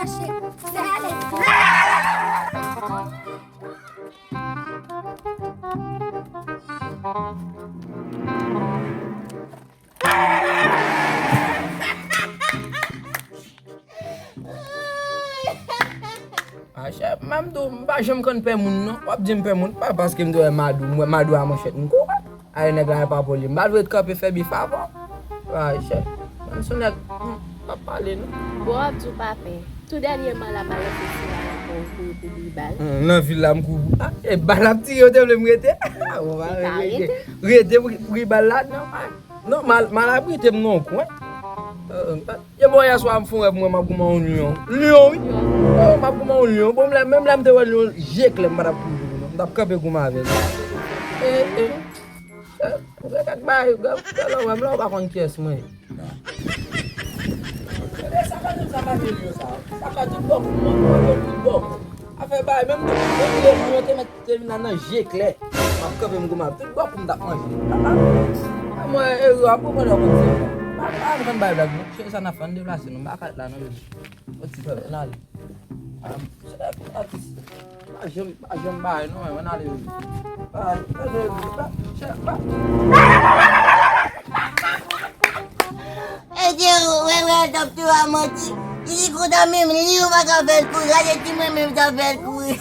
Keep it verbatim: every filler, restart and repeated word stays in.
Ah, chè, m ap di w, m pa janm konn pè moun, non. W ap di m pè moun, pa paske m te wè Madou, m wè Madou a manchèt, m kouri. Ay, nèg la, e pa poli. M pa dwe kanpe fè bif avè w. Ah, chè, m se nèg, m p ap pale, non. Bon, w ap di w pa pè. Tou dènyèman la, m al nan festival ankò, ou kouri pou bri bal. Hmm, nan vil la, m kouri. Ah, e bal ap tire, yo te vle m rete. Ah, bon, pa rete. Rete pou, pou bri bal la, non, pa. Non, mal, mal abrite m nan yon kwen. Euh, yo bon, yèswa m fè yon rèv, mwen, m ap goumen yon lyon. Lyon, wi. Oh, m ap goumen yon lyon. Bon, lè, menm lè m te wè lyon, je klè, m pa t ap kouri, non. M t ap kanpe goumen avè l. Eh, eh. Eh, gad bagay, gad, gad lè w wè m la, ou pa konn kiyès mwen ye. Gade sa, gade sa, gade lyon sa. Sa ka tout bò kou, mwen, mwen, tout bò kou. Afè bay, menm tou, menm lè moun yo te mèt te vin la nan je klè. M ap kanpe m goumen tout bò kou m t ap manje. Ah, ah. Ah, mwen, e, yo ap konprann yo konn se mwen. Pa, pa, m konn bay blag, non. Se sa n ap fè, ann deplase, non. M pa ka ret la, non, yo. Yon ti fè, ann ale. Ah, se atis. Pa janm, pa janm bay, non, ann ale, yo. Pa, pa, pa, pa, pa. E te wè, wè, t ap tou a manti. Li kontan menm, li ou pa ka fè l kouri. Gade ti mwen menm t ap fè l kouri.